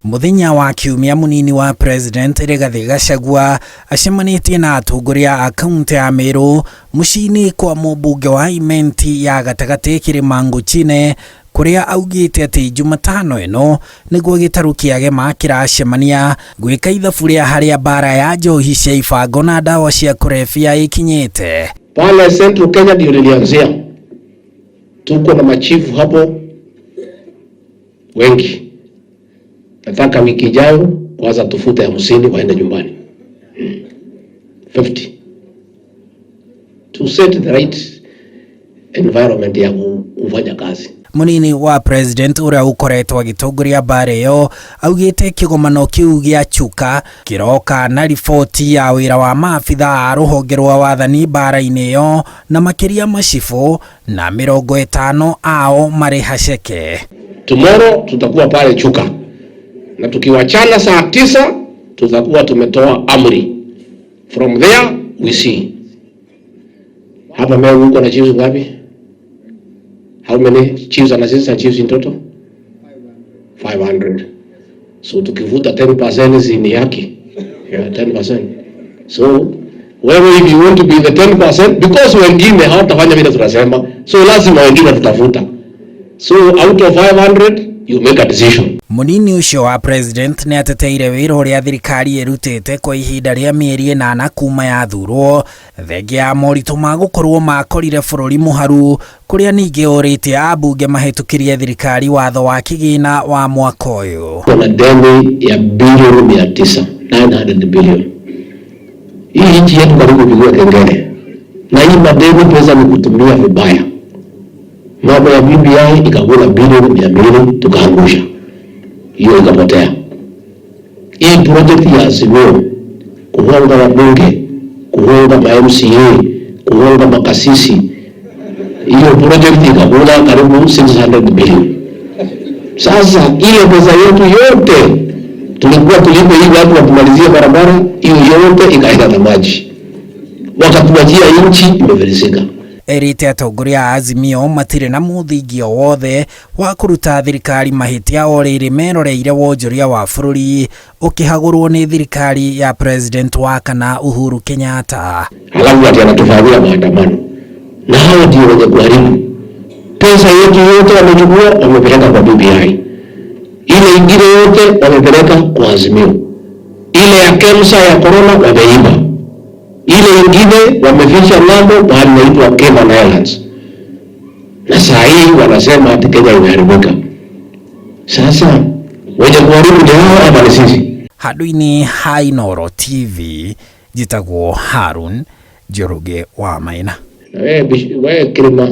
Mũthenya wa Kiumia mũnini wa President Rigathĩ Gachagua acemanĩtie na atongoria a kaunti ya Meru mũciĩ-inĩ kwa mũmbunge wa Imenti ya gatagatĩ Kĩrĩma Ngũchine kũrĩa augĩte atĩ Jumatano ĩno nĩguo gĩtarũ kĩa Gema kĩracemania gwĩka ithabu rĩa harĩa mbara ya njohi cia ibango na ndawa cia kũrebia ĩkinyĩte. Pale Central Kenya ndio nilianzia, tuko na machifu hapo wengi. Nataka wiki ijayo kwanza tufute 50 waende nyumbani, 50 to set the right environment ya kufanya kazi. Munini wa president uria ukoretwo agitongoria mbara iyo augite kigomano kiu gia Chuka kiroka na riboti ya wira wa maabitha a ruhonge rwa wathani mbara-inĩ iyo na makiria macibu na 50 ao marĩ haceke. Tomorrow tutakuwa pale Chuka na tukiwachana saa 9 tutakuwa tumetoa amri. From there we see. Hapa Meru uko na chiefs ngapi? How many chiefs and assistant chiefs in total? 500. So tukivuta 10% ni yake. Yeah, 10%. So wewe if you want to be the 10%, because wengine hawatafanya vile tunasema, so lazima wengine tutafuta. So out of 500 you make a decision. Munini ucio wa president nĩ ateteire wĩra ũrĩa thirikari ĩrutĩte kwa ihinda rĩa mĩeri 8 kuma yathurwo thengia ya moritũ ma gũkorwo makorire bũrũri mũharu kũrĩa ningĩ ũrĩtie ambunge mahĩtũkĩrie thirikari watho wa kĩgĩna wa mwaka ũyũ. Kuna deni ya bilioni 900, 900 billion. Hii nchi yetu karibu pigiwa kengele. Na hii madeni pesa ni kutumia vibaya. Mambo ya BBI ikakula bilioni 200 tukaangusha. Hiyo ikapotea. Hii project ya Azimio kuhonga wabunge, kuhonga ma MCA, kuhonga makasisi, hiyo project ikakula karibu 600 billion. Sasa ile pesa yetu yote tulikuwa tulipe hii watu watumalizie barabara, hiyo yote ikaenda na maji, wakatuachia nchi imefilisika. Erite atongoria a Azimio matirĩ na mũthingi o wothe wa kũruta thirikari mahĩtia o rĩrĩ meroreire wonjoria wa bũrũri ũkĩhagũrwo nĩ thirikari ya president wa kana Uhuru Kenyatta. Halafu ati anatufanyia maandamano, na hao ndio wenye kuharibu pesa yetu yote. Wamechukua wamepeleka kwa BBI, ile ingine yote wamepeleka kwa Azimio, ile ya KEMSA ya corona wameiba, ile ingine wameficha ng'ambo pahali inaitwa Cayman Islands, na saa hii wanasema ati Kenya imeharibika. Sasa wenye kuharibu ni hao ama ni sisi? Handũ-inĩ ha Inooro TV njĩtagwo Harun Njoroge wa Maina. Na wewe Kirima